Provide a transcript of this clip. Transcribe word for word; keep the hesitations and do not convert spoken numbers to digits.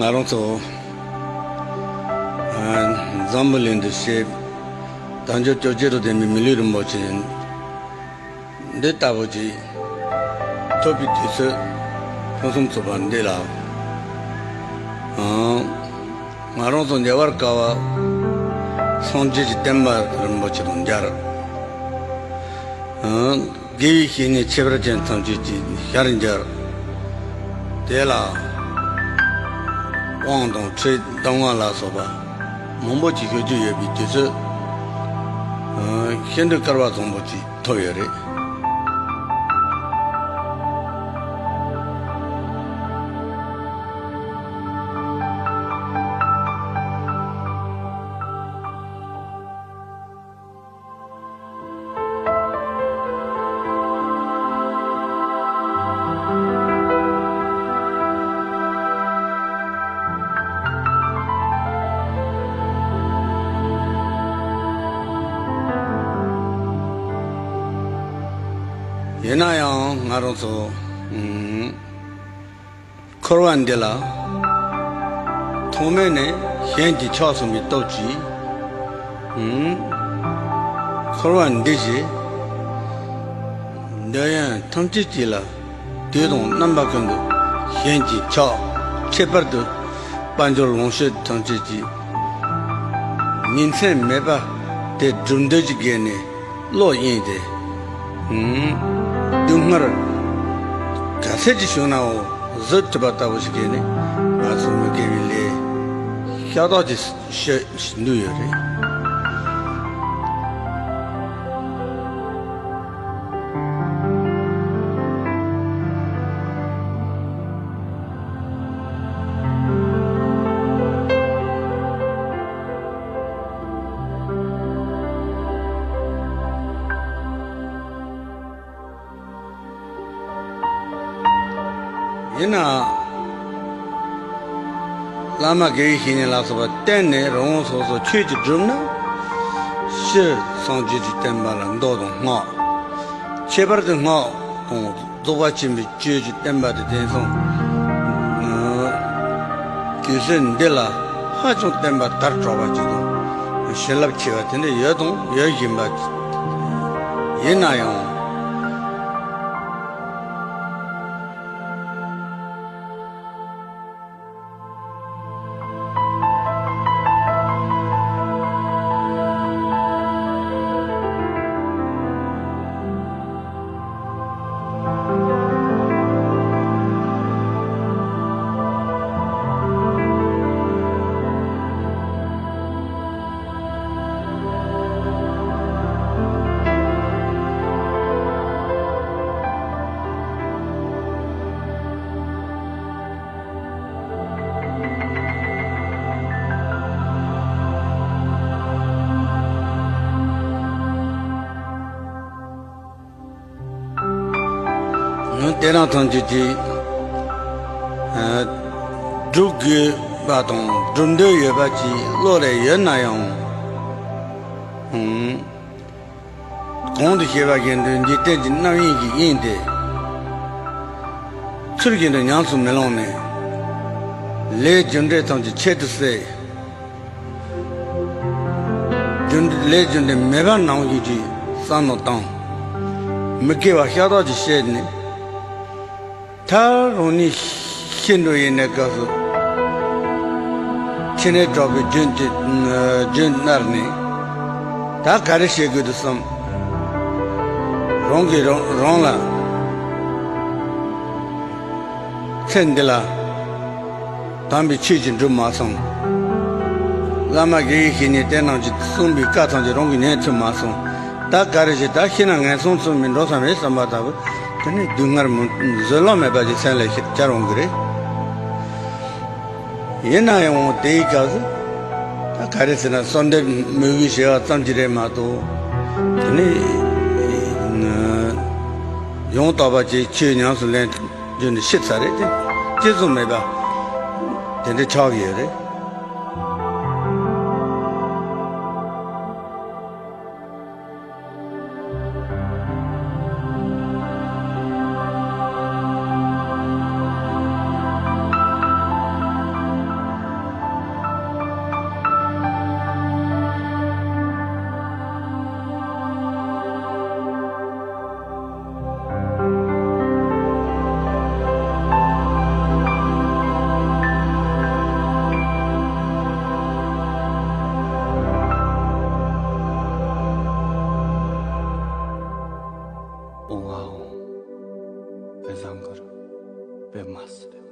ང་རང་ཚོ་ཨ་འཛམ་བུ་གླིང་འདི་ཞེས་དལ་འབྱོར་སྤྱོད་བརྒྱད་དང་ལྡན་པའི་མི་ལུས་རིན་པོ་ཆེ་འདི་ལྟ་བུ་ཅིག་ཐོབ་པའི་དུས་ཚོད་ཕུན་སུམ་ཚོགས་པ་འདི་ལ། ཨང་། ང་རང་ཚོ་འདི་བར་དཀའ་བ་སངས་རྒྱས་ཀྱི་བསྟན་པ་རིན་པོ་ཆེ་དང་མཇལ། ཨང་། དགེ་བའི་བཤེས་གཉེན་ཁྱད་པར་ཅན་ཐམས་ཅད་ཀྱི་ཞལ་མཇལ། དེ་ལ་དབང་དང་ཁྲིད་གདམས་ངག་ལ་སོགས་པ་མང་པོ་ཅིག་ཞུ་རྒྱུ་ཡོད་པའི་དུས་ཚོད། ཨང་། ཤིན་ཏུ་སྐལ་བ་བཟང་པོ་ཅིག་ཐོབ་ཡོད་རེད། ཡིན་ན་ཡང་ང་རང་ཚོ་ཨུམ། འཁོར་བ་འདི་ལ་ཐོག་མེད་ནས་གཞན་གྱིས་ཆགས་སོང་བའི་སྟོབས་ཀྱིས། ཨུམ། འཁོར་བ་འདི་ཞེས་འདོད་ཡོན་ཐམས་ཅད་ཀྱིས་ལ་དུས་དང་རྣམ་པ་ཀུན་ཏུ་གཞན་གྱིས་ཆགས། ཁྱད་པར་དུ་དཔལ་འབྱོར་ལོངས་སྤྱོད་ཐམས་ཅད་ཀྱིས་ཉིན་མཚན་མེད་པ་དེ་སྒྲུབ་འདོད་ཀྱི་སྒོ་ནས། བློ་གཡེངས་ཏེ། ཨུམ། སྡུག་བསྔལ་ག་ཚད་ཅིག་བྱུང་ནའང་བཟོད་ཐུབ་པ་ལྟ་བུ་ཞིག་གིས་ནི་ང་ཚོ་མི་དགེ་བའི་ལས་ཤ་སྟག་ཅིག་བྱེད་བཞིན་ཡོད་རེད། ཡིན་ནའང་། བླ་མ་དགེ་བའི་བཤེས་གཉེན་ལ་སོགས་པ་བསྟེན་ནས་རང་སོ་སོ་ཆོས་ཀྱི་སྒྲུབ་ན། སྤྱིར་སངས་རྒྱས་ཀྱི་བསྟན་པ་ལ་མདོ་དང་སྔགས། ཁྱད་པར་དུ་སྔགས་དང་རྫོགས་པ་ཆེན་པོའི་ཆོས་ཀྱི་བསྟན་པ་དེ་དེང་སང་དུས་ཚོད་འདི་ལ་ཧ་ཅང་བསྟན་པ་དར་དྲགས་པ་ཅིག་དང་བྱིན་རླབས་ཆེ་བ་དེ་འདྲ་ཡོད་དང་ཡོད་བཞིན་པ་ཡིན་ན་ཡང་། ནི་དེ་རང་ཐམས་ཅད་ཀྱིས་ཨ་སྒྲུབ་དགོས་པ་དང་སྒྲུབ་འདོད་ཡོད་པ་ཅིག་བློ་ལ་ཡོད་ན་ཡང་། ཨང་། གོང་དུ་བཤད་པ་བཞིན་དུ་འཇིག་རྟེན་གྱི་རྣམ་གཡེང་གིས་གཡེངས་ཏེ། ཚུལ་བཞིན་དུ་ཉམས་སུ་མི་བླངས་ནས། ལས་རྒྱུ་འབྲས་ཐམས་ཅད་ཆེད་དུ་བསད། རྒྱུ་འབྲས་ལས་རྒྱུ་འབྲས་མེད་པ་ནང་བཞིན་གྱི་བསམ་བློ་བཏང་། མི་དགེ་བ་ཤ་སྟག་ཅིག་བྱས་ནས། མཐར་རང་ཉིད་ཤི་འགྲོ་ཡི་གནས་སྐབས་སུ། ཕྱི་ནས་གྲགས་པའི་རྒྱུན་གྱི་རྒྱུན་མནར་ནས། ད་ག་རེ་བྱེད་དགོས་འདུག་བསམ། རང་གིས་རང་རང་ལ། ཚེ་འདི་ལ་དམ་པའི་ཆོས་ཀྱི་སྒྲུབ་མ་སོང་། བླ་མ་དགེ་བའི་བཤེས་གཉེན་དེ་རྣམས་ཀྱིས་གསུངས་པའི་བཀའ་ཐམས་ཅད་རང་གིས་ཉན་ཐུབ་མ་སོང་། ད་ག་རེ་བྱེད། ད་ཤི་ན་ངན་སོང་ཚུར་མི་འགྲོ་ས་མེད་བསམ་པ་ལྟ་བུ། དེ་ནི་སྡུག་བསྔལ་མི་བཟོད་གླགས་མེད་པ་ཅིག་སེམས་ལ་ཤར་འོང་གི་རེད། ཡིན་ན་ཡང་དེའི་སྐབས་སུ་ད་ག་རེ་ཟེར་ན་གསོལ་འདེབས་མོས་གུས་བྱས་པ་ཙམ་གྱིས་རེད་མ་གཏོགས། དེ་ནི་ཡང་དག་པ་ཅིག་ཆོས་ཉམས་སུ་ལེན་རྒྱུ་ནི་ཤི་ཚར་རེད་དེ། ཅི་བཟུང་མེད་པ་དེ་འདྲ་ཆགས་ཡོད་རེད། པདྨ་སི།